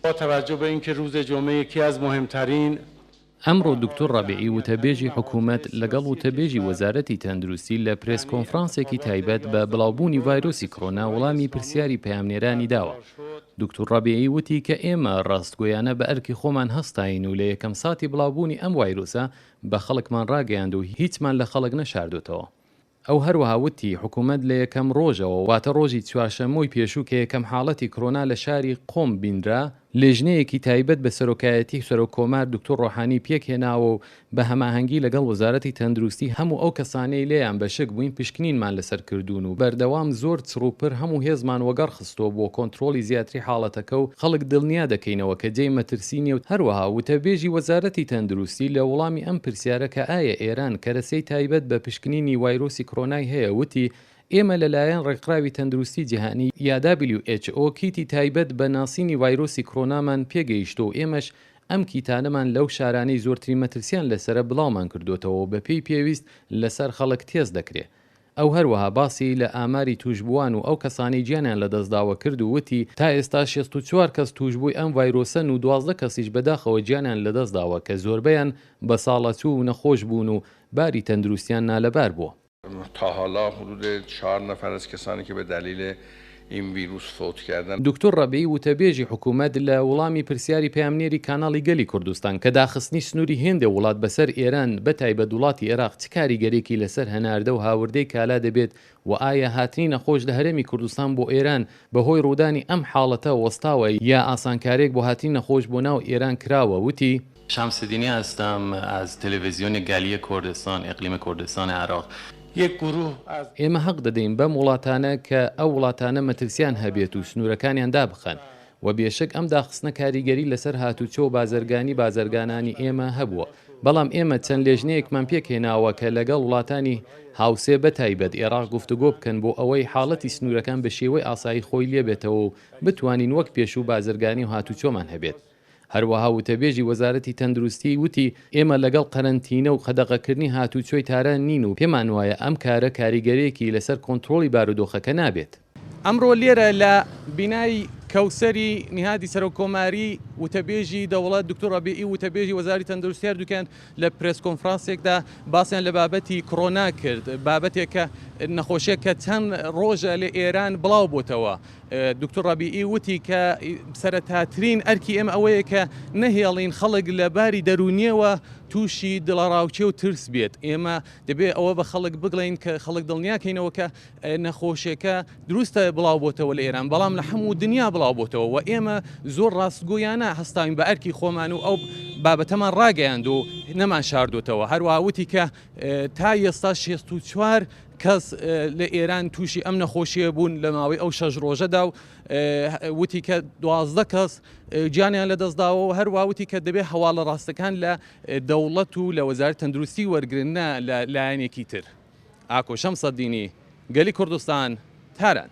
با توجه به اینکه روز جمعه یکی از مهمترین. ئەمڕۆ دکتۆر ڕەبیعی وتەبێژی حکوومەت لەگەڵ وتەبێژی وەزارەتی تەندروستی لە پرێس کۆنفرانسێکی تایبەت بە بڵاوبوونی ڤایرۆسی کڕۆنا وڵامی پرسیاری پەیامنێرانی داوە. دکتور ڕەبیعی وتی کە ئێمە ڕاستگۆیانە بە ئەرکی خۆمان هەستاین و لە یەکەم ساتی بڵاوبوونی ئەم ڤایرۆسە بە خەڵکمان ڕاگەیاند و هیچمان لە خەڵک نەشاردۆتەوە. ئەو هەروەها وتی، حکومەت لە یەکەم ڕۆژەوە، واتە ڕۆژی چوارشەممۆی پێشوو کە یەکەم حاڵەتی کرۆنا لە شاری قوم بینرا، لێژنەیەکی تایبەت بە سەرۆکایەتی سەرۆک کۆمار دکتۆر ڕۆحانی پێکهێناوە و بە هەماهەنگی لەگەڵ وەزارەتی تەندروستی هەموو ئەو کەسانەی لێیان بە شک بووین پشکنینمان لەسەر کردوون و بەردەوام زۆر چڕوپر هەموو هێزمان وەگەڕ خستووە بۆ کۆنترۆڵی زیاتری حاڵەتەکە و خەڵک دڵنیا دەکەینەوە کە جێی مەترسی نیە و هەروەها وتەبێژی وەزارەتی تەندروستی لە وڵامی ئەم پرسیارە کە ئایا ئێران کەرەسەی تایبەت بە پشکنینی وایرۆسی کرۆنای هەیە وتی ئێمە لە لایەن ڕێکخراوی تەندروستی جیهانی یا WHO کیتی تایبەت بە ناسینی ڤایرۆسی کرۆنامان پێگەیشتوە و ئێمەش ئەم کیتانەمان لەو شارانەی زۆرترین مەترسیان لەسەرە بڵاومان کردۆتەوە و بەپێی پێویست لەسەر خەڵک تێست دەکرێ. ئەو هەروەها باسی لە ئاماری تووشبووان و ئەو کەسانەی گیانیان لەدەستداوە کرد و وتی، تا ئێستا 64 کەس تووشبووی ئەم ڤایرۆسەن و 12 کەسیش بەداخەوە گیانیان لەدەستداوە کە زۆربەیان بەساڵاچوو و نەخۆش بوون و باری تەندروستیان نالەبار بووە. تا حالا حدود چهار نفر از کسانی که به دلیل این ویروس فوت کردن. دکتۆر ڕەبیعی وتەبێژی حکوومەت لە وڵامی پرسیاری پەیامنێری کاناڵی گەلی کوردستان کە داخستنی سنووری هێندێ وڵات بەسەر ئێران بە تایبەت وڵاتی ئێراق چ کاریگەرێکی لەسەر هەناردە و هاوردەی کالا دەبێت و ئایا هاتنی نەخۆش لە هەرێمی کوردستان بۆ ئێران بە هۆی ڕوودانی ئەم حاڵەتە وەستاوە یا ئاسانکارێک بۆ هاتنی نەخۆش بۆ ناو ئێران کراوە وتی، شەمسەدینی هەستم از تلویزیون گەلی کوردستان اقلیم کوردستان عراق. یک گروه از. ئێمە هەق دەدەین بەم وڵاتانە کە ئەو وڵاتانە مەترسیان هەبێت و سنوورەکانیان دابخەن و بێشک ئەم داخستنە کاریگەری لەسەر هاتوچۆ و بازرگانی بازرگانانی ئێمە هەبووە بەڵام ئێمە چەند لێژنەیەکمان پێکهێناوە کە لەگەڵ وڵاتانی هاوسێ بەتایبەت ئێراق گفتوگۆ بکەن بۆ ئەوەی حاڵەتی سنوورەکان بە شێوەی ئاسایی خۆی لێبێتەوە و بتوانین وەک پێشوو بازرگانی و هاتوچۆمان هەبێت. هەروەها وتەبێژی وەزارەتی تەندروستی وتی، ئێمە لەگەڵ قەرەنتینە و قەدەغەکردنی هاتوچۆی تاران نین و پێمانوایە ئەم کارە کاریگەرێکی لەسەر کۆنترۆڵی بارودۆخەکە نابێت. ئەمڕۆ لێرە لە بینای کەوسەری نیهادی سەرۆک کۆماری، وتەبێژی دەوڵەت دکتۆر ڕەبیعی و وتەبێژی وەزارەتی تەندروستی هەردووکیان لە پرێس کۆنفرانسێکدا باسیان لە بابەتی کڕۆنا کرد، بابەتێک کە نەخۆشیەک کە چەند ڕۆژە لە ئێران بڵاو بۆتەوە. دکتۆر ڕەبیعی وتی کە سەرەتاترین ئەرکی ئێمە ئەوەیە کە نەهێڵین خەڵک لە باری دەروونیەوە تووشی دڵەڕاوکێ و ترس بێت. ئێمە دەبێت ئەوە بە خەڵک بگڵین کە خەڵک دڵنیاکەینەوە کە نەخۆشیەکە دروستە بڵاو بۆتەوە لە ئێران بەڵام لە هەموو دنیا بڵاو بۆتەوە و ئێمە زۆر ڕاستگۆیانە هەستاوین بە ئەرکی خۆمان و ئەو بابەتەمان ڕاگەیاند و نەمان شاردۆتەوە. هەروەها وتی کە تا ئێستا 64 کەس لە ئێران تووشی ئەم نەخۆشیە بوون لە ماوەی ئەو شەش ڕۆژەدا و وتی کە 12 کەس گیانیان لەدەستداوە و هەروە وتی کە دەبێت هەواڵە ڕاستەکان لە دەوڵەت و لە وەزارەتی تەندروستی وەرگرن نە لە لایەنێکی تر. ئاکۆ شەمسەدینی، گەلی کوردستان، تاران.